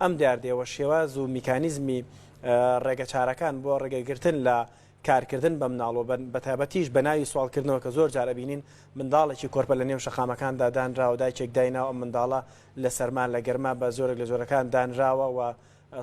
ئەم دیاردەیە و شێواز و میکانیزمی ڕێگەچارەکان بۆ ڕێگەگرتن لە کارکردن بە مناڵ و بەتایبەتیش بە ناوی سواڵکردنەوە کە زۆر جار ئەبینین منداڵێکی کۆرپە لە نێو شەقامەکاندا دانراوە دایکێک دایناوە ئەم منداڵە لە سەرما لە گەرما بە زۆرێک لە جۆرەکان دانراوە و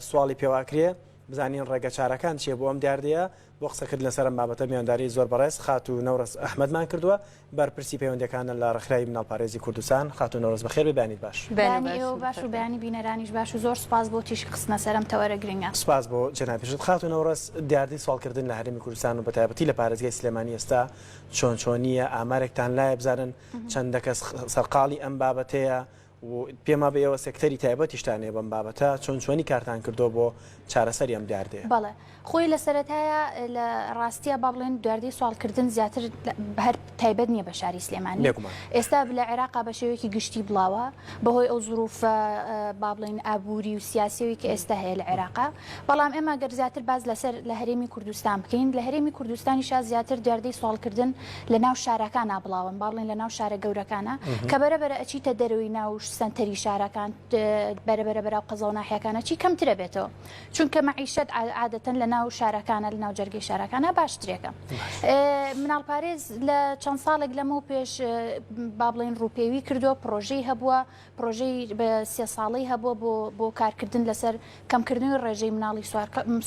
سواڵی پێواکرێ بزانین ڕێگەچارەکان چیە بۆ ئەم دیاردەیە بۆ قسەکردن لەسەر ئەم بابەتە میوانداری زۆر بەڕێز خاتوو نەورەس ئەحمەدمان کردووە بەرپرسی پەیوەندیەکانە لە ڕێکخراوی مناڵپارێزی کوردستان. خاتوو نەورەس بەخێر بێی بەیانیت باش. بەیانی ئێوە باش و بەیانی بینەرانیش باش و زۆر سوپاس بۆ تیشک خستنە سەر ئەم تەوەرە گرنگە. سوپاس بۆ جەنابیشت. خاتوو نەورەس دیاردەی سواڵکردن لە هەرێمی کوردستان و بەتایبەتی لە پارێزگای سلێمانی ئێستا چۆن چۆنییە؟ ئامارێکتان لایە بزانن چەندە کەس سەرقاڵی ئەم بابەتەیە و پێم وابێ ئێوە سێکتەری تایبەتیشتان هەیە بەم بابەتە، چۆن چۆنی کارتان کردووە بۆ چارەسەری ئەم دیاردەیە؟ بەڵێ خۆی لە سەرەتایە لە ڕاستیە با بڵێن دیاردەی سواڵکردن زیاتر هەر تایبەت نییە بە شاری سلێمانی بێگومان. ئێستا لە عێراقا بە شێوەیەکی گشتی بڵاوە بەهۆی ئەو زروفە با بڵێین ئابووری و سیاسیەوەی کە ئێستا هەیە لە عێراقا بەڵام ئێمە گەر زیاتر باس لەسەر لە هەرێمی کوردستان بکەین لە هەرێمی کوردستانیشا زیاتر دیاردەی سواڵکردن لە ناو شارەکانا بڵاون با بڵێین لە ناو شارە گەورەکانا کە بەرە بەرە ئەچیتە دەرەوەی ناو سەنتەری شارەکان بەرە بەرە بەراو قەزا و ناحیەکان ئەچی کەمترە بێتەوە چونکە مەعیشەت عادەتەن لە ناو شارەکانە لە ناو جەرگەی شارەکانە باشترێکە مناڵپارێز لە چەند ساڵێک لەمەو پێش با بڵێن ڕووپێوی کردووە پرۆژەی هەبووە پرۆژەی سێ ساڵەی هەبووە بۆ بۆ کارکردن لەسەر کەمکردنەوەی ڕێژەی مناڵی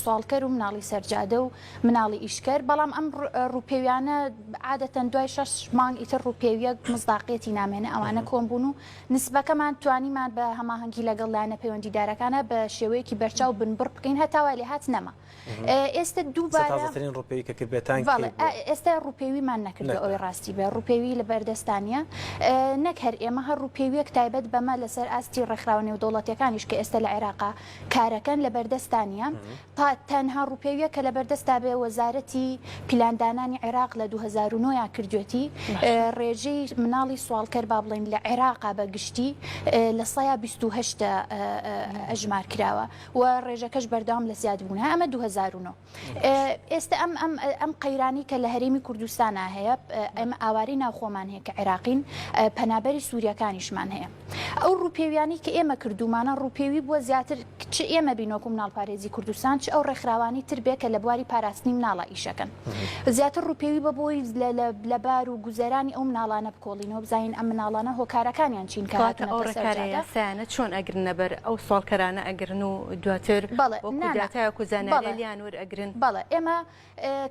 سواڵکەر و مناڵی سەرجادە و مناڵی ئیشکەر، بەڵام ئەم ڕووپێویانە عادەتەن دوای شەش مانگ ئیتر ڕووپێویەک مزداقیەتی نامێنێ، ئەوانە کۆن بوون و نسبەکەمان توانیمان بە هەماهەنگی لەگەڵ لایەنە پەیوەندیدارەکانە بە شێوەیەکی بەرچاو بنبڕ بکەین هەتا وای لێهات نەما. ئێستە دووبارە تازەترین ڕووپێوی کە کردبێتان کەی بەڵێ ئێستا ڕووپێویمان نەکردووە ئەوەی ڕاستی بێ ڕووپێوی لە بەردەستا نییە نەک هەر ئێمە هەر ڕووپێویەک تایبەت بەمە لەسەر ئاستی ڕێکخراوە نێودەوڵەتیەکانیش کە ئێستا لە عێراقا کارەکەن لە بەردەستا نییە تا تەنها ڕووپێویەک کە لە بەردەستا بێ وەزارەتی پیلاندانانی عێراق لە 2009 یا کردوێتی ڕێژەی مناڵی سواڵکەر با بڵێین لە عێراقا بە گشتی لە سەیا 28 ئەژمار کراوە و ڕێژەکەش بەردەوام لە زیادبوونە ئەمە 2009 ئێستا ئەم ئەم ئەم قەیرانی کە لە هەرێمی کوردستانا هەیە ئێمە ئاوارەی ناوخۆمان هەیە کە عێراقین پەنابەری سووریەکانیشمان هەیە ئەو ڕووپێویانی کە ئێمە کردومانە ڕووپێوی بووە زیاتر چ ئێمە بین وەکو مناڵپارێزی کوردستان چ ئەو ڕێکخراوانی تر بێ کە لە بواری پاراستنی مناڵە ئیشەکەن زیاتر ڕووپێوی بە بۆی لە بار و گوزەرانی ئەو مناڵانە بکۆڵینەوە بزانین ئەم مناڵانە هۆکارەکانیان چین کە کەواتە ئەو هاتوونەتە سەر ڕێکارە جادە. یاسایانە چۆن ئەگرنە بەر؟ ئەو سواڵکەرانە ئەگرن و دواتر بەڵێ وەکو نا نا داتایەک و زانیاریە بەڵێ لێیان وەرئەگرن؟ بەڵێ ئێمە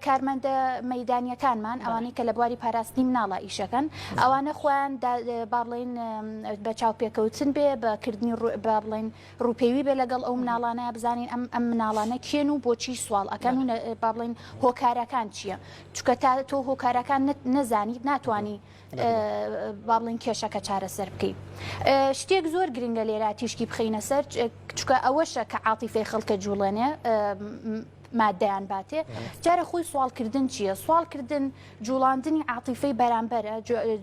کارمەندە مەیدانیەکانمان بەڵێ. ئەوانەی کە لە بواری پاراستنی مناڵا ئیشەکەن ئەوانە خۆیان با بڵێین بە چاوپێکەوتن بێ بە کردنی با بڵێین ڕووپێوی بێ لەگەڵ ئەو مناڵانە بزانین ئەم ئەم مناڵانە کێن و بۆچی سواڵ ئەکەن و با بڵێین هۆکارەکان چییە چونکە تا تۆ هۆکارەکان نەزانیت ناتوانی با بڵێین کێشەکە چارەسەر بکەی شتێک زۆر گرنگە لێرە تیشکی بخەینە سەر چونکە ئەوەشە کە عاتیفەی خەڵکە جوڵێنێ مادەیان باتێ جارە خۆی سواڵکردن چییە سواڵکردن جوڵاندنی عاتیفەی بەرامبەرە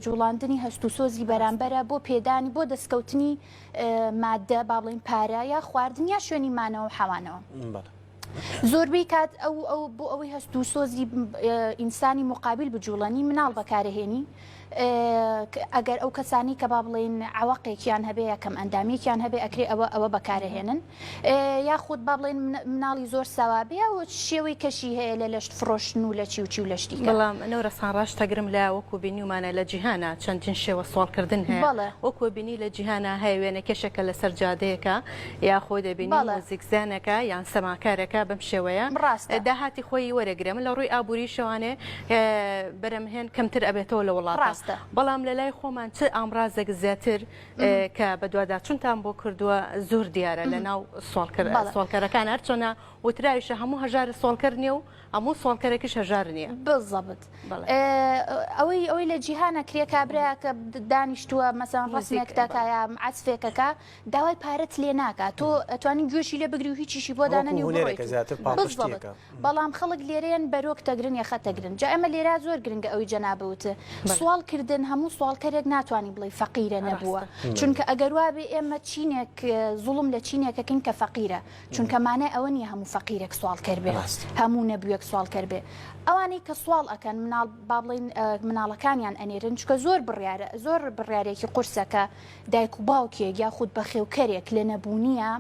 جوڵاندنی هەست و سۆزی بەرامبەرە بۆ پێدانی بۆ دەستکەوتنی مادە با بڵێین پارە یا خواردن یا شوێنی مانەوە و حەوانەوە. زۆربەی کات ئەو ئەو بۆ ئەوەی هەست و سۆزی ئینسانی مقابل بجوڵێنی مناڵ بەکارهێنی ئەگەر ئەو کەسانی کە با بڵێین عەوەقێکیان هەبێ یا کەم ئەندامیەکیان هەبێ ئەکرێ ئەوە ئەوە بەکارهێنن یاخود با بڵێن مناڵی زۆر سەوابێ و شێوەی کەشی هەیە لە لەشت فڕۆشتن و لە چی و چی و لە شتی کە. بەڵام نەورەسان ڕاشتەگرم لە وەکو بینیومانە لە جیهانا چەندین شێوە سواڵکردن هەیە بەڵێ. وەکو بینی لە جیهانا هەیە وێنەکێشێکە لەسەر جادەیەکە یاخۆ دەبینی بەڵێ. موزیکزانێکە یان سەماکارێکە بەم شێوەیە ڕاستە. داهاتی خۆی وەرەگرێ من لە ڕووی ئابووریشەوانێ بەرەمهێن کەمتر ئەبێتەوە لە وڵاتە ڕاستە. بەڵام لە لای خۆمان چ ئامرازێک زیاتر کە بەدواداچونتان بۆ کردووە زۆر دیارە لە ناو سواڵکەرەکان هەرچۆنە وتراویشە هەموو هەژارە سواڵکەر نییە و هەموو سواڵکەرێکیش هەژار نییە. بالضبط ئەوەی ئەوەی لە جیهانە کرێ کابرایەکە دانیشتووە مەسەن ڕسمێک دەکا یا عەزفێکەکە داوای پارەت لێ ناکا تۆ ئەتوانی گوێشی لێ بگری و هیچیشی بۆ دانەنی و بڕۆیت بالضبط بەڵام خەڵک لێرەیەن بەرۆک تەگرن یەخە تەگرن جا ئێمە لێرا زۆر گرنگە ئەوی جەنابت وتت سواڵ کردن هەموو سواڵکەرێک ناتوانی بڵێی فەقیرە نەبووە چونکە ئەگەر وابێ ئێمە چینێک زوڵم لە چینێکەکەین کە فەقیرە چونکە مانای ئەوە نییە هەموو فەقیرێک سواڵکەر بێ هەموو نەبووێک سواڵکەر بێ ئەوانەی کە سواڵ ئەکەن مناڵ با بڵین مناڵەکانیان ئەنێرن چونکە زۆر بڕیارە زۆر بڕیارێکی قورسە کە دایک و باوکێک یاخود بەخێوکەرێک لە نەبوونیە.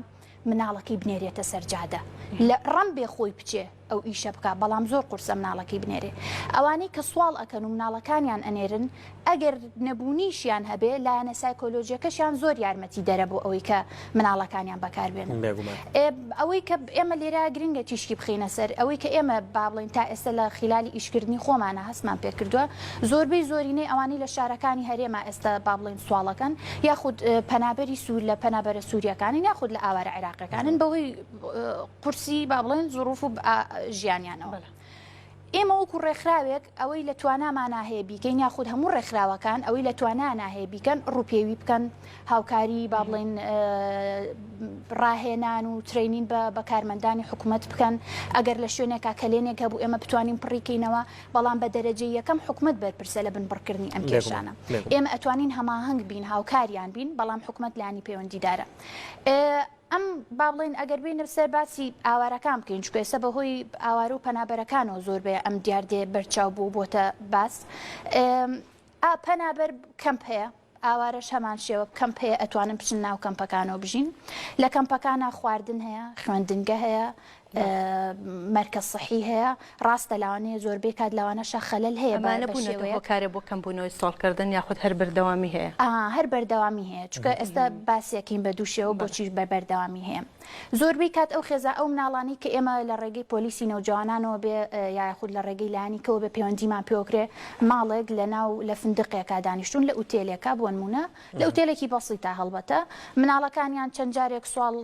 مناڵەکەی بنێرێتە سەر جادە لە ڕەم بێ خۆی بچێ ئەو ئیشە بکا بەڵام زۆر قورسە مناڵەکەی بنێرێ ئەوانەی کە سواڵ ئەکەن و مناڵەکانیان ئەنێرن ئەگەر نەبوونیشیان هەبێ لایەنە سایکۆلۆژیەکەشیان زۆر یارمەتی دەرە بۆ ئەوەی کە مناڵەکانیان بەکاربێنن بێگومان. ئەوەی کە ئێمە لێرە گرنگە تیشکی بخەینە سەر ئەوەی کە ئێمە با بڵێین تا ئێستا لە خیلالی ئیشکردنی خۆمانە هەستمان پێکردووە زۆربەی زۆرینەی ئەوانەی لە شارەکانی هەرێما ئێستا با بڵێین سواڵەکەن یاخود پەنابەری سوور لە پەنابەرە سووریەکانن یاخود لە ئاوارە عێراقیەکانن بەهۆی قورسی با بڵێن زروف و ژیانیانەوە. ئێمە وەکو ڕێکخراوێک ئەوەی لە توانامانا هەیە بیکەین یاخود هەموو ڕێکخراوەکان ئەوەی لە توانایانا هەیە بیکەن ڕووپێوی بکەن هاوکاری با بڵێن ڕاهێنان و training بە بە کارمەندانی حکوومەت بکەن ئەگەر لە شوێنێکا کەلێنێک هەبوو ئێمە بتوانین پڕیکەینەوە بەڵام بە دەرەجەی یەکەم حکومەت بەرپرسە لە بنبڕکردنی ئەم کێشانە ئێمە ئەتوانین هەماهەنگ بین هاوکاریان بین بەڵام حکومەت لانی پەیوەندیدارە ئەم با بڵێین ئەگەر بێینە سەر باسی ئاوارەکان بکەین چونکە ئێستا بەهۆی ئاوارە و پەنابەرەکانەوە زۆربەیە ئەم دیاردەیە بەرچاو بوو بۆتە باس ئا پەنابەر کەمپ هەیە ئاوارەش هەمان شێوە کەمپ هەیە ئەتوانن بچن ناو کەمپەکانەوە بژین لە کەمپەکانە خواردن هەیە خوێندنگە هەیە مەرکەز سحی هەیە ڕاستە لەوانەیە زۆربەی کات لەوانەشە خەلەل هەیە بە ئەمانە بوونەتە شێوەیەک. هۆکارێ بۆ کەمبوونەوەی سواڵکردن یاخود هەر بەردەوامی هەیە؟ ئا هەر بەردەوامی هەیە چونکە ئێستا باسیەکەین بە دوو شێوە بۆچی بە بەردەوامی هەیە زۆربەی کات ئەو خێزا ئەو مناڵانەی کە ئێمە لە ڕێگەی پۆلیسی نەوجەوانانەوە بێ یاخود لە ڕێگەی لایەنی کەوە بێ پەیوەندیمان پێوەکرێ ماڵێک لە ناو لە فندقێکا دانیشتوون لە ئوتێلێکا بۆنموونە لە ئوتێلێکی بەسیتا هەڵبەتە مناڵەکانیان چەند جارێک سواڵ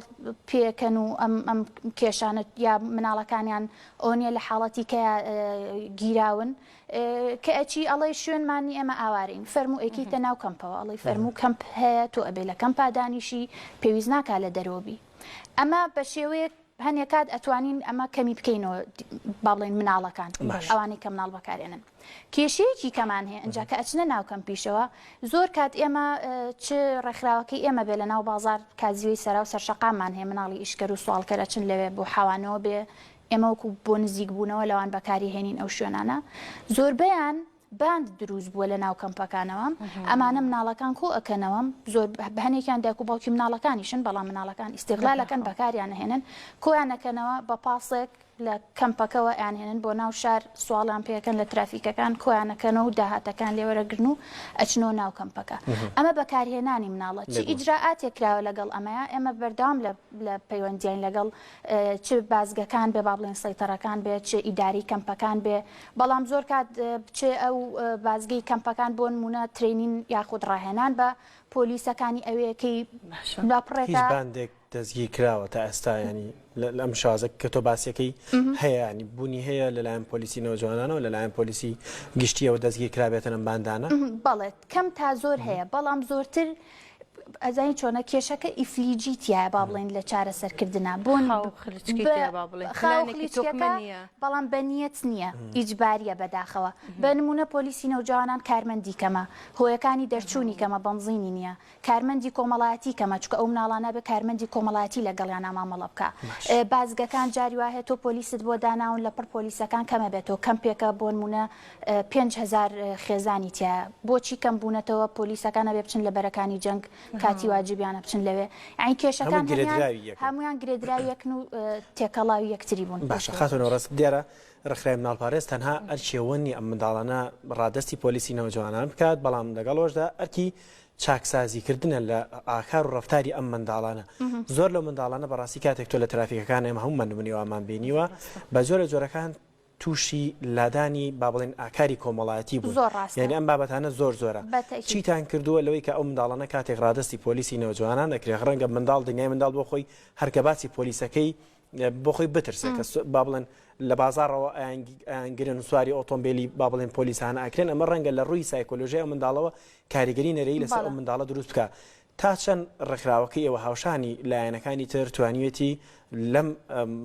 پێکەن و ئەم ئەم کێشانە یا مناڵەکانیان ئۆنیە لە حاڵەتی کە گیراون کە ئەچی ئەڵێی شوێنمان نیە ئێمە ئاوارەین فەرموو ئەیکەیتە ناو کەمپەوە ئەڵێی فەرموو کەمپ هەیە تۆ ئەبێ لە کەمپا دانیشی پێویست ناکا لە دەرەوە بی ئەمە بە شێوەیەک هەنێ کات ئەتوانین ئەمە کەمی بکەینەوە با بڵێین مناڵەکان ئەوانەی کە مناڵ بەکارێنن کێشەیەکی کەمان هەیە ئەجا کە ئەچنە ناو کەمپیشەوە زۆر کات ئێمە چ ڕێکخراوەکەی ئێمە بێ لە ناو بازار کازیوەی سەرا و سەرشەقاممان هەیە مناڵی ئیشکەر و سواڵکەر ئەچن لەوێ بۆ حەوانەوە بێ ئێمە وەکو بۆ نزیک بوونەوە لەوان بەکاری هێنین ئەو شوێنانە زۆربەیان باند دروست بووە لە ناو کەمپەکانەوە ئەمانە مناڵەکان کۆ ئەکەنەوە زۆر هەنێکیان دایک و باوکی مناڵەکانیشن بەڵام مناڵەکان ئیستیغلالەکەن بەکاریان ئەهێنن کۆیان ئەکەنەوە بە پاسێک لە کەمپەکەوە ئەیانهێنن بۆ ناو شار سواڵیان پێکەن لە ترافیکەکان کۆیان ئەکەنەوە و داهاتەکان لێ وەرەگرن و ئەچنەوە ناو کەمپەکە ئەمە بەکارهێنانی مناڵە چ ئیجرائاتێک کراوە لەگەڵ ئەمەیە ئێمە بەردەوام لە پەیوەندیین لەگەڵ چ بازگەکان بێ با بڵێن سەیتەڕەکان بێ چ ئیداری کەمپەکان بێ بەڵام زۆر کات چ ئەو بازگەی کەمپەکان بۆ نمونە training یاخود ڕاهێنان بە پۆلیسەکانی ئەوێکەی هیچ باندێک دەستگیر کراوە تا ئێستا ینی لەم شازە کە تۆ باسیەکەی هەیە ینی بوونی هەیە لەلایەن پۆلیسی نەوجوانانەوە لەلایەن پۆلیسی گشتیەوە دەستگیر کرابێتن ئەم باندانە؟ بەڵێ کەم تا زۆر هەیە بەڵام زۆرتر ئەزانی چۆنە کێشەکە ئیفلیجی تایە با بڵێن لە چارەسەرکردنا بۆ خاوخلیچکەکە بەڵام بەنیەت نییە ئیجباریە بەداخەوە بە نمونە پۆلیسی نەوجوانان کارمەندی کەمە هۆیەکانی دەرچوونی کەمە بەنزینی نییە کارمەندی کۆمەڵایەتی کەمە چونکە ئەو مناڵانە بێ کارمەندی کۆمەڵایەتی لەگەڵیانا مامەڵە بکا بازگەکان جاری وا هەیە تۆ پۆلیست بۆ داناون لەپڕ پۆلیسەکان کەمە بێتەوە کەمپێکە بۆنمونە 5000 خێزانی تیایە بۆچی کەم بوونەتەوە پۆلیسەکان ئەبێ بچن لە بەرەکانی جەنگ کاتی واجبیانە بچن لەوێ یانی کێشەکان هەموویان گرێدراوی یەکن و تێکەڵاوی یەکتری بوون. باشە خاتوو نەوڕەس دیارە ڕێکخراوی مناڵپارێز تەنها ئەرکی ئەوە نییە ئەم منداڵانە ڕادەستی پۆلیسی نەوجەوانان بکات بەڵام لەگەڵ ئەوەشدا ئەرکی چاکسازی کردنە لە ئاکار و ڕەفتاری ئەم منداڵانە زۆر لەو منداڵانە بەڕاستی کاتێک تۆ لە ترافیکەکان ئێمە هەموومان نمونەی وامان بینیوە بە جۆرە جۆرەکان تووشی لادانی با بڵێن ئاکاری کۆمەڵایەتی بوون زۆر ڕاستە یعنی ئەم بابەتانە زۆر زۆرە بە تەئکید. چیتان کردووە لەوەی کە ئەو منداڵانە کاتێک ڕادەستی پۆلیسی نەوجوانان ئەکرێ ڕەنگە منداڵ دنیای منداڵ بۆ خۆی هەر کە باسی پۆلیسەکەی بۆ خۆی بترسێ کە با بڵێن لە بازاڕەوە ئەیانگرن سواری ئۆتۆمبیلی با بڵێن پۆلیسانە ئەکرێن ئەمە ڕەنگە لە ڕووی سایکۆلۆژیای ئەو منداڵەوە کاریگەری نەرێی لەسەر ئەو منداڵە دروست بکا تا چەند ڕێکخراوەکەی ئێوە هاوشانی لایەنەکانی تر توانیوێتی لەم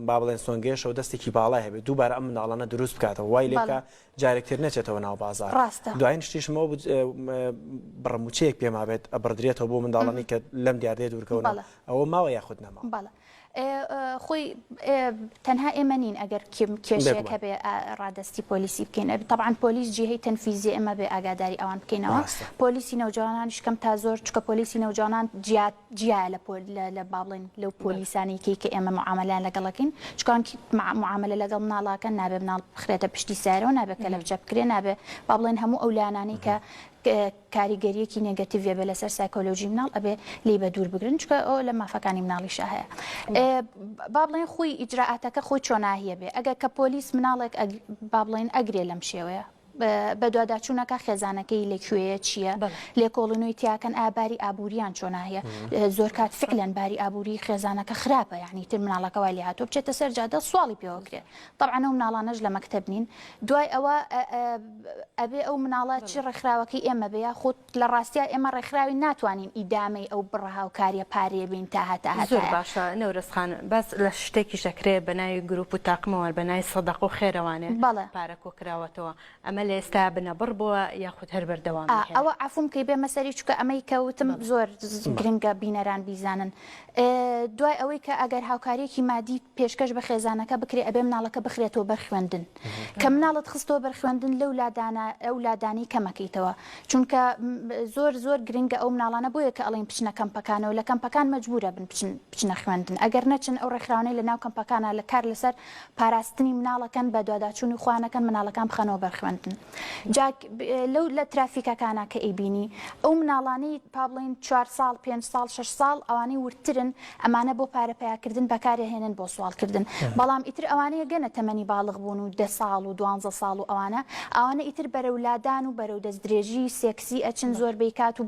با بڵێن سۆنگەیەشەوە دەستێکی باڵای هەبێت دووبارە ئەم منداڵانە دروست بکاتەوە وای لێ بکا جارێک تر نەچێتەوە ناو بازاڕ ڕاستە. دوایین شتیشم ئەوە بوو بڕە مووچەیەک پێ مابێت ئەبڕدرێتەوە بۆ منداڵانی کە لەم دیاردەیە دوورکەونەوە بەڵێ. ئەوە ماوە یاخود نەماوە؟ بەڵێ. خۆی تەنها ئێمە نین ئەگەر کێشەیەک هەبێ ڕادەستی پۆلیسی بکەین ئەبێ تەبعەن پۆلیس جیهەی تەنفیزی ئێمە بێ ئاگاداری ئەوان بکەینەوە پۆلیسی نەوجوانانیش کەم تا زۆر چکە پۆلیسی نەوجوانان جیا جیایە لە لە با بڵێن لەو پۆلیسانەی کەی کە ئێمە معامەلەیان لەگەڵەکەین چکان معامەلە لەگەڵ مناڵاکەن نابێ مناڵ بخرێتە پشتی سارەوە نابێ کەلەپچە بکرێ نابێ با بڵێن هەموو ئەو لایەنانەی کە کاریگەریەکی negative ئەبێ لەسەر سایکۆلۆژی مناڵ ئەبێ لێی بە دوور بگرن چونکە ئەوە لە مافەکانی مناڵیشا هەیە با بڵێن خۆی ئیجرائاتەکە خۆی چۆناهیە بێ ئەگەر کە پۆلیس مناڵێک با بڵێن ئەگرێ لەم شێوەیە بەدواداچوونەکە خێزانەکەی لە کوێیە چییە لێکۆڵینەوەی تیاکەن ئا باری ئابووریان چۆناهیە زۆر کات فعلەن باری ئابووری خێزانەکە خراپە یعنی تر مناڵەکە وای لێ هاتووە بچێتە سەر جادە سواڵی پێوەکرێ تەبعەن ئەو مناڵانەش لە مەکتەب نین دوای ئەوە ئەبێ ئەو مناڵە چ ڕێکخراوەکەی ئێمە بێ یاخود لە ڕاستیا ئێمە ڕێکخراوی ناتوانین ئیدامەی ئەو بڕە هاوکاریە پارەیە بین تا هەتا زۆر هەتایە. باشە نەورەس خان باس لە شتێکیش ئەکرێ بە ناوی گروپ و تاقمەوە بە ناوی سەدەقە و خێرەوانێ بەڵێ. پارە کۆکراوەتەوە ئەمە لە ئێستا بنەبڕ بووە یاخود هەر بەردەوامی هەیە؟ ئەوە عەفوم کەی بێمە سەری چونکە ئەمەی کە وتم زۆر گرنگە بینەران بیزانن دوای ئەوەی کە ئەگەر هاوکاریەکی مادی پێشکەش بە خێزانەکە بکرێ ئەبێ مناڵەکە بخرێتەوە بەر خوێندن کە مناڵت خستەوە بەر خوێندن لەو لادانە ئەو لادانی کەمەکەیتەوە چونکە زۆر زۆر گرنگە ئەو مناڵانە بۆیە کە ئەڵین بچنە کەمپەکانەوە لە کەمپەکان مەجبورە بن بچن بچنە خوێندن ئەگەر نەچن ئەو ڕێکخراونەی لە ناو کەمپەکانە لە کار لەسەر پاراستنی مناڵەکەن بە دواداچوونی خوانەکەن مناڵەکان بخەنەوە بەر خوێندن جا لەو لە ترافیکەکانا کە ئەیبینی ئەو مناڵانەی با بڵێین چوار ساڵ پێنج ساڵ شەش ساڵ ئەوانەی وردترن ئەمانە بۆ پارە پەیاکردن بەکارئەهێنن بۆ سواڵکردن بەڵام ئیتر ئەوانەی ئەگەنە تەمەنی باڵغ بوون و دە ساڵ و دوانزە ساڵ و ئەوانە ئەوانە ئیتر بەرەو لادان و بەرەو دەستدرێژی سێکسی ئەچن زۆربەی کات و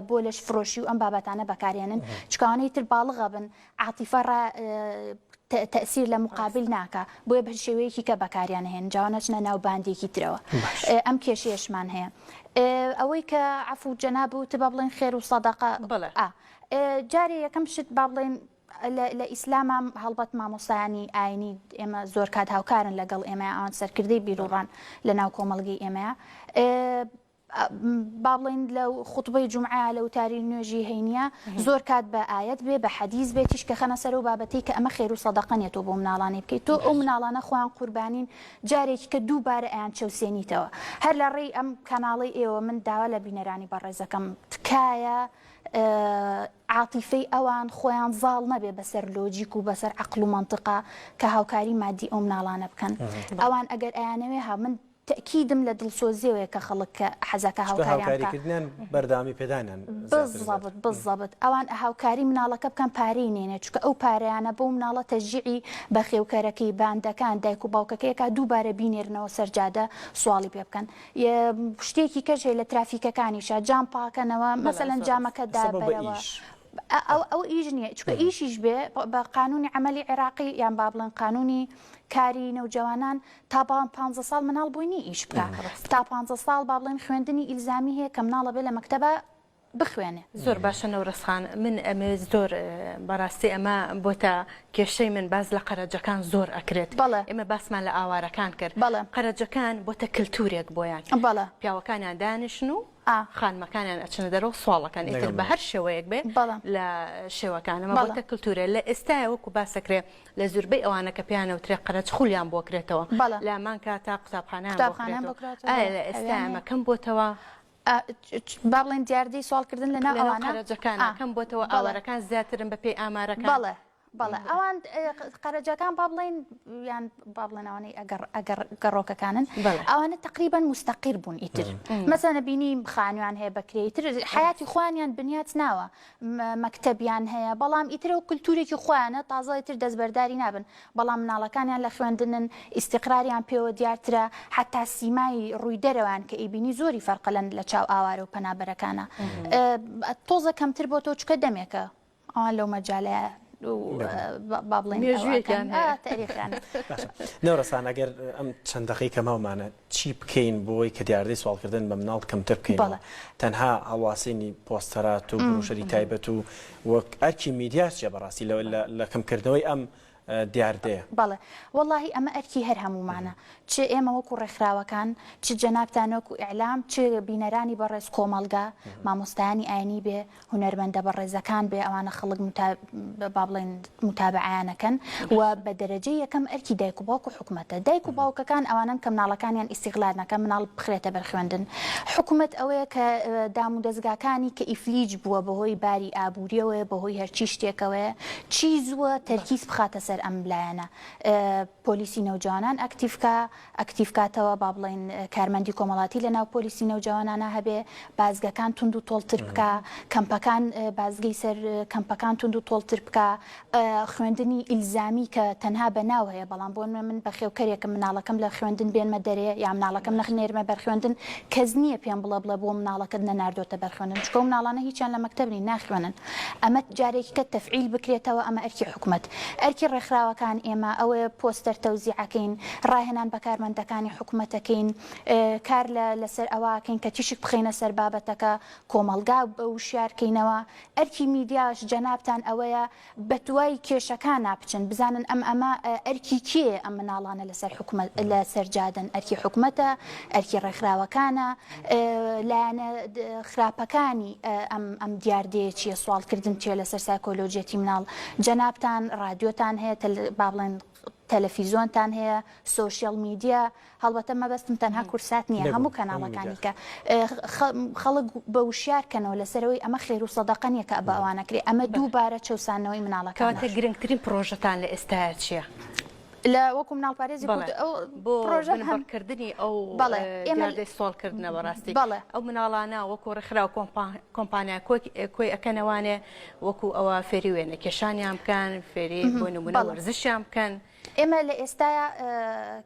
بۆ لەشفرۆشی و ئەم بابەتانە بەکارهێنن چونکە ئەوانە ئیتر باڵغ ئەبن عاتیفە ڕا تەئسیر لە موقابل ناکا بۆیە بە شێوەیەکی کە بەکاریان ئەهێنن جا نەچنە ناو باندێکی ترەوە ئەم کێشەیەشمان هەیە ئەوەی کە عەفو جەناب وت با بڵێن خێر و سەدەقە بەڵێ جارێ یەکەم شت با بڵێن لە ئیسلاما هەڵبەت مامۆستایانی ئاینی ئێمە زۆر کات هاوکارن لەگەڵ ئێمە ئەوان سەرکردەی بیروڕان لە ناو کۆمەڵگەی ئێمەیە با بڵێین لە خوتبەی جومعە لە وتاری نوێژی هەینیە زۆر کات بە ئایەت بێ بە حەدیس بێ تیشکە خەنە سەر ئەو بابەتەی کە ئەمە خێر و سەدەقە نیە تۆ بۆ مناڵانی بکەیت تۆ ئەو مناڵانە خۆیان قوربانین جارێکی کە دووبارە ئەیان چەوسێنیتەوە هەر لە ڕێی ئەم کەناڵەی ئێوە من داوا لە بینەرانی بەڕێزەکەم تکایە عاتیفەی ئەوان خۆیان زاڵ نەبێ بەسەر لۆجیک و بەسەر عەقڵ و مەنتقا کە هاوکاری مادی ئەو مناڵانە بکەن ئەوان ئەگەر ئەیانەوێ ها من تەئکیدم لە دڵسۆزیەوەیە کە خەڵک کە حەزەکە چونکە هاوکاریان هاوکاری بکا. کردنیان بەردەوامی پێدانیان زیاتر زیاتر. بالضبط بالضبط ئەوان هاوکاری مناڵەکە بکەن پارەی نێنێ چونکە ئەو پارەیانە بەو مناڵە تەشجیعی بەخێوکەرەکەی باندەکان دایک و باوکەکەی ئەکا دووبارە بینێرنەوە سەر جادە سواڵی پێ بکەن یە شتێکی کەش هەیە لە ترافیکەکانیشا جام پاکەنەوە بەڵێ مەسەلەن زۆر ڕاستە. جامەکە ئێستا بۆ بە دابەرەوە ئیش. ئەو ئەو ئیش نییە چونکە ئیشیش بێ بە قانونی عەمەلی عێراقی یان با بڵێن قانونی کاری نەوجەوانان تا پانزە ساڵ مناڵ بۆی نیە ئیش بکا تا پانزە ساڵ با بڵێن خوێندنی ئیلزامی هەیە کە مناڵ ئەبێ لە مەکتەبا بخوێنێ. زۆر باشە نەورەس خان من ئەمەوێت زۆر بەڕاستی ئەمە بۆتە کێشەی من باس لە قەرەجەکان زۆر ئەکرێت بەڵێ. ئێمە باسمان لە ئاوارەکان کرد بەڵێ. قەرەجەکان بۆتە کلتورێک بۆیان بەڵێ. پیاوەکانیان دانیشن و ئا. خانمەکانیان ئەچنە دەرەوە سواڵەکەن ئیتر لەگەڵ بە من. هەر شێوەیەک بێ بەڵێ. لە شێوەکان ئەمە بەڵێ. بۆتە کلتورێ لە ئێستایە وەکو باسەکرێ لە زوربەی ئەوانە کە پێیان ئەوترێ قەرەج خولیان بۆ کرێتەوە بەڵێ. لە هەمان کاتا قوتابخانەیان بۆ قوتابخانەیان کرێتەوە بۆ کراتەوە ئایا بەڵێ لە ئێستا ئەویان ئەمە هەیە. کەم بۆتەوە؟ ئا چ با بڵێین دیاردەی سواڵ کردن لە ناو لە ناو ئەوانە؟ قەرەجەکانا ئا کەم بۆتەوە بەڵێ. ئاوارەکان زیاترن بە پێی ئامارەکان؟ بەڵێ بەڵێ ئەوان قەرەجەکان با بڵێین یان با بڵێن ئەوانەی ئەگەڕ ئەگەڕ گەڕۆکەکانن بەڵێ. ئەوانە تەقریبەن موستەقیر بوون ئیتر مەسەلەن بینی خانوویان هەیە بە کرێ ئیتر حەیاتی خۆیانیان بنیات ناوە مەکتەبیان هەیە بەڵام ئیتر ئەو کلتورێکی خۆیانە تازە ئیتر دەستبەرداری نابن بەڵام مناڵەکانیان لە خوێندنن ئیستیقراریان پێوە دیارترە حەتا سیمای ڕووی دەرەوەیان کە ئەیبینی زۆری فەرقە لە لە چاو ئاوارە و پەنابەرەکانە تۆزە کەمتر بۆتەوە چکە دەمێکە ئەوان لەو مەجالەیە با بڵێین مێژوویەکیان هەیە تاریخیان باشە نەورەسان ئەگەر ئەم چەند دەقەی کە ماومانە چی بکەین بۆی کە دیاردەی سواڵکردن بە مناڵ کەمتر بکەینەوە؟ تەنها هەڵواسینی پۆستەرات و بروشەری تایبەت و وەک ئەرکی میدیاش چیە بەڕاستی لە کەمکردنەوەی ئەم. دیاردەیە؟ بەڵێ وەڵاهی ئەمە ئەرکی هەر هەموومانە چ ئێمە وەکو ڕێکخراوەکان چ جەنابتان وەکو ئیعلام چ بینەرانی بەڕێز کۆمەڵگا مامۆستایانی ئاینی بێ هونەرمەندە بەڕێزەکان بێ ئەوانە خەڵک با بڵێن متابعەیان ئەکەن و بە دەرەجەی یەکەم ئەرکی دایک و باوک و حکومەتە دایک و باوکەکان ئەوانەن کە مناڵەکانیان ئیستیغلال نەکەن مناڵ بخرێتە بەر خوێندن حکومەت ئەوەیە کە دام و دەزگاکانی کە ئیفلیج بووە بەهۆی باری ئابووریەوەیە بەهۆی هەرچی شتێکەوەیە چی زووە تەرکیز بخاتە سەر ئەم لایەنە پۆلیسی نەوجەوانان ئەکتیڤ کا، ئەکتیڤ کاتەوە، با بڵێین کارمەندی کۆمەڵاتی لە ناو پۆلیسی نەوجەوانانا هەبێ، بازگەکان توند و تۆڵتر بکا، کەمپەکان بازگەی سەر کەمپەکان توند و تۆڵتر بکا، خوێندنی ئیلزامی کە تەنها بە ناو هەیە بەڵام بۆ نمونە من بەخێوکەرێکم مناڵەکەم لە خوێندن بێنمە دەرێ یا مناڵەکەم نەخنێرمە بەر خوێندن کەس نییە پێم بڵێ بڵێ بۆ مناڵەکەت نەناردۆتە بەر خوێندن چونکە ئەو مناڵانە هیچیان لە مەکتەب نین ناخوێنن. ئەمە جارێکی کە تەفعیل بکرێتەوە ئەمە ئەرکی حکومەت ئەرکی ڕێکخراوەکان ئێمە ئەوەیە پۆستەر تەوزیعەکەین ڕاهێنان بە کارمەندەکانی حکومەتەکەین کار لە لەسەر ئەوەکەین کە تیشک بخەینە سەر بابەتەکە کۆمەڵگا وشیارکەینەوە ئەرکی میدیاش جەنابتان ئەوەیە بەدوای کێشەکانا بچن بزانن ئەم ئەمە ئەرکی کێیە ئەم مناڵانە لەسەر حکومەت لەسەر جادەن ئەرکی حکومەتە ئەرکی ڕێکخراوەکانە لایەنە خراپەکانی ئەم ئەم دیاردەیە چییە سواڵکردن چیە لەسەر سایکۆلۆژیەتی مناڵ جەنابتان ڕادیۆتان هەیە با بڵێن تەلەفیزۆنتان هەیە social media هەڵبەتە مەبەستم تەنها کوردسات نییە هەموو کەناڵەکانی کە خەڵک بە وشیار کەنەوە لەسەرەوەی ئەمە خێر و سەدەقە نییە کە بە ئەوانە کرێ ئەمە دووبارە چەوساندنەوەی مناڵەکانە. کەواتە گرنگترین پڕۆژەتان لە ئێستایا چییە؟ لە وەکو مناڵپارێزی کورد ئەو بۆ بنبڕکردنی ئەو دیاردەی سواڵکردنە بەڕاستی ئەو مناڵانە وەکو ڕێکخراو کۆمپانیا کۆی ئەکەنەوانێ وەکو ئەوە فێری وێنەکێشانیان بکەن فێری بۆ نمونە وەرزشیان بکەن. ئێمە لە ئێستایا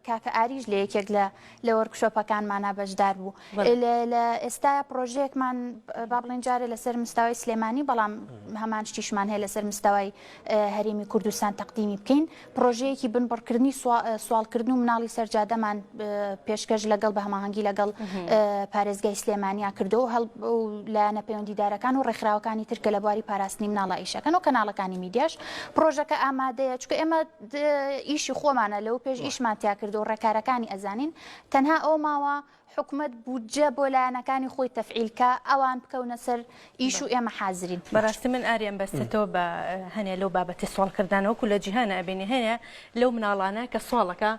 کاکە ئاریش لە یەکێک لە لە وۆرکشۆپەکانمانا بەشدار بوو لە ئێستایا پرۆژەیەکمان با بڵێن جارێ لەسەر مستاوای سلێمانی بەڵام هەمان شتیشمان هەیە لەسەر مستاوای هەرێمی کوردستان تەقدیمی بکەین پرۆژەیەکی بنبڕکردنی سواڵکردن و مناڵی سەرجادەمان پێشکەش لەگەڵ بە هەماهەنگی لەگەڵ پارێزگای سلێمانیا کردو هەڵ لایەنە پەیوەندیدارەکان و ڕێکخراوەکانی تر کە لە بواری پاراستنی مناڵە ئیشەکەن و کەناڵەکانی میدیاش پرۆژەکە ئامادەیە چونکە ئێمە ئیشی خۆمانە لەو پێش ئیشمان تیا کردو ڕێکارەکانی ئەزانین تەنها ئەو ماوە حکومەت بودجە بۆ لایەنەکانی خۆی تەفعیل کا ئەوان بکەونە سەر ئیش و ئێمە حازرین. بەراستی من ئاری ئەمبەستێتەوە بە هەنێ لەو بابەتی سواڵ کردانە وەکو لە جیهانا ئەبینی هەیە لەو مناڵانە کە سواڵەکە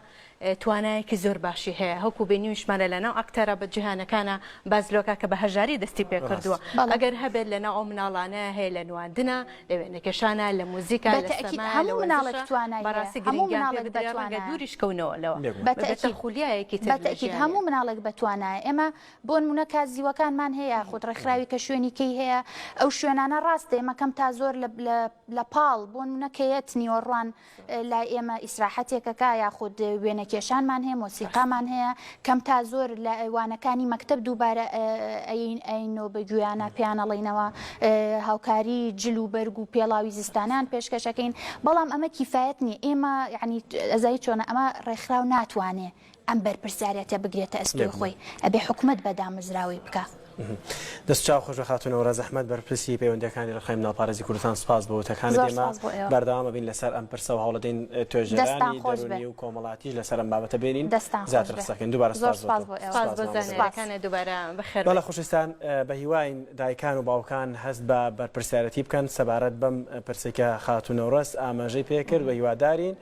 توانایەکی زۆر باشی هەیە هەوکو بینیویشمانە لەناو ئەکتەرە بە جیهانەکانە باس لۆکا کە بە هەژاری دەستی پێکردووە ئەگەر هەبێت لەناو ئەو مناڵانە هەیە لە نواندنە لە وێنەکێشانە لە موزیکا لە بەتەئکید سەما لە هەموو مناڵێک وەرزشە توانای هەیە بەڕاستی هەموو گرنگیان پێ مناڵێک بدرێ ڕەنگە بەتوانایە دووریش کەونەوە لەوە ببێتە بەتەئکید خولیایەکی تر لە بەتەئکید ژیانیان. هەموو مناڵێک بەتوانایە ئێمە بۆ نمونە کازیوەکانمان هەیە یاخود ڕێکخراوی کە شوێنی کەی هەیە ئەو شوێنانە ڕاستە ئێمە کەم تا زۆر لە لە لە پاڵ بۆ نمونە کەیەت نیوەڕوان لای ئێمە ئیسراحەتێکەکە یاخود وێنەکێشانمان هەیە، مۆسیقامان هەیە، کەم تا زۆر لە وانەکانی مەکتەب دووبارە ئەیین ئەینەوە بە گوێیانە پێیان ئەڵێینەوە هاوکاری جل و بەرگ و پێڵاوی زستانان پێشکەشەکەین، بەڵام ئەمە کیفایەت نییە، ئێمە یانی ئەزانی چۆنە ئەمە ڕێکخراو ناتوانێ ئەم بەرپرسیارەتە بگرێتە ئەستۆی خۆی، ئەبێ حکومەت بە دامەزراوەی بکا. دەست و چاو خۆش بێ خاتوو نەورەز ئەحمەد بەرپرسی پەیوەندیەکانی ڕێکخراوی مناڵپارێزی کوردستان سوپاس بۆ وتەکانت زۆر ئێمە سوپاس بۆ ئێوە. بەردەوام ئەبین لەسەر ئەم پرسە و هەوڵەدەین دەستان توێژەرانی خۆش بێ. دەروونی و کۆمەڵاتیش لەسەر ئەم بابەتە بێنین دەستان خۆش زیاتر بێ. قسە بکەین دووبارە زۆر سوپاس بۆ سوپاس تۆ بۆ ئێوە. سوپاس سوپاس بۆ مامۆستا. سوپاس. زانیاریەکانت دووبارە بەخێر بەڵێ بێی. خۆشەویستان بە هیواین دایکان و باوکان هەست بە بەرپرسیارەتی بکەن سەبارەت بەم پرسەی کە خاتوو نەورەس ئاماژەی پێکرد و هیوادارین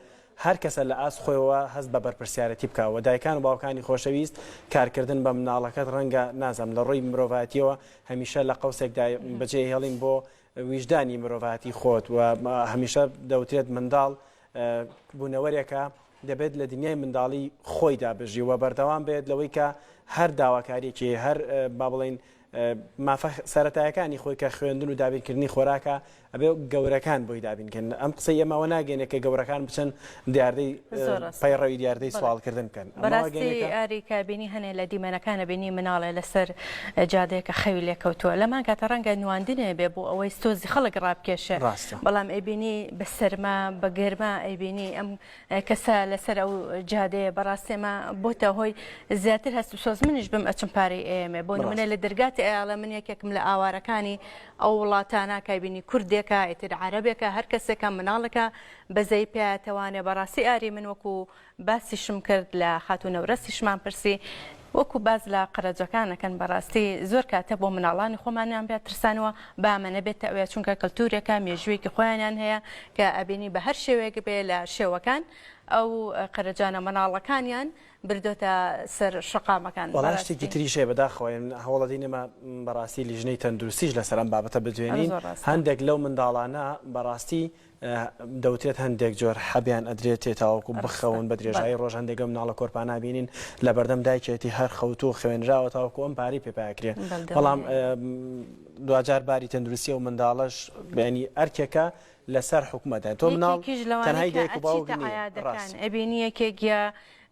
هەر کەسە لە ئاست خۆیەوە هەست بە بەرپرسیارێتی بکا و دایکان و باوکانی خۆشەویست کارکردن بە مناڵەکەت ڕەنگە نازانم لە ڕووی مرۆڤایەتیەوە هەمیشە لە قەوسێکدا بەجێ هێڵین بۆ ویژدانی مرۆڤایەتی خۆت و هەمیشە دەوترێت منداڵ بوونەوەرێکە دەبێت لە دنیای منداڵی خۆیدا بژی و بەردەوام بێت لەوەی کە هەر داواکاریەکی هەر با بڵین مافە سەرەتایەکانی خۆی کە خوێندن و دابینکردنی خۆراکە ئەبێ گەورەکان بۆی دابین کەن ئەم قسەی ئێمە ئەوە ناگەینێ کە گەورەکان بچن دیاردەی زۆر ڕاستە. پەیڕەوی دیاردەی بەڵێ. سواڵکردن بکەن ئەمە بەڕاستی واگەینێ کە ئاری کە بینی هەنێ لە دیمەنەکانە بینی مناڵێ لەسەر جادەیەکە خەوی لێ کەوتووە لەمان کاتە ڕەنگە نواندنێ بێ بۆ ئەوەی سۆزی خەڵک ڕابکێشێ ڕاستە. بەڵام ئەیبینی بە سەرما بە گەرما ئەیبینی ئەم کەسە لەسەر ئەو جادەیە بەڕاستی ئەمە بۆتە هۆی زیاتر هەست و سۆز منیش بم ئەچم پارەی ئەیەمێ بۆ نمونە لە دەرگاتی. ئەیاڵێ من یەکێکم لە ئاوارەکانی ئەو وڵاتانە کە بینی کوردێکە ئیتر عەرەبێکە هەر کەسێکە مناڵێکە بەزەی پیاتەوانێ بەڕاستی ئاری من وەکو باسیشم کرد لە خاتوو نەورەسیشمان پرسی وەکو باس لە قەرەجەکان ئەکەن بەڕاستی زۆر کاتە بۆ مناڵانی خۆمانیان پیا ترسانەوە با ئەمە نەبێتە ئەوێ چونکە کەلتورێکە مێژوویەکی خۆیانیان هەیە کە ئەبینی بە هەر شێوەیەک بێ لە شێوەکان ئەو قەرەجانە مناڵەکانیان بردۆتە سەر شەقامەکان وەڵا شتێکی تریش هەیە بەداخەوە هەوڵەدەین ئێمە بەڕاستی لیژنەی تەندروستیش لەسەر ئەم بابەتە بدوێنین هەندێک لەو منداڵانە بەڕاستی دەوترێت هەندێک جۆر حەبیان ئەدرێتێ تاوەکو بخەون بە درێژایی ڕۆژ هەندێک لەو مناڵە کۆرپانە بینین لە بەردەم دایکێتی هەر خەوتوو و خەوێنراوە تاوەکو ئەم پارەی پێ پاکرێ بەڵام دواجار باری تەندروستی ئەو منداڵەش یانی ئەرکێکە لەسەر حکومەتە تۆ مناڵ یەکێکیش لەوانەی تەنهای کە دایک و باوک ئەچیتە نییە عیادەکان ڕاست. ئەبینی یەکێک یا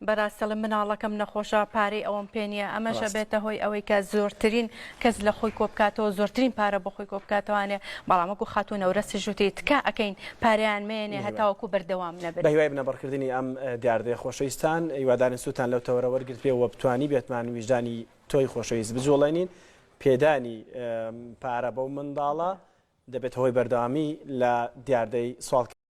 بەراستی ئەڵێ مناڵەکەم نەخۆشە پارەی ئەوەم پێ نیە ئەمەش ڕاستە. ئەبێتە هۆی ئەوەی کە زۆرترین کەس لە خۆی کۆبکاتەوە زۆرترین پارە بۆ خۆی کۆبکاتەوانێ بەڵام وەکو خاتوو نەورەسیش وتی تکا ئەکەین پارەیان مەیەنێ بەهیوای هەتاوەکو بەردەوام نەبن. بەهیوای بنەبڕکردنی ئەم دیاردەیە خۆشەویستان هیوادارین سوودتان لەو تەوەرە وەرگرتبێ و بتوانیبێتمان ویژدانی تۆی خۆشەویست بجوڵێنین پێدانی پارە بەو منداڵە دەبێتە هۆی بەردەوامی لە دیاردەی سواڵکردن.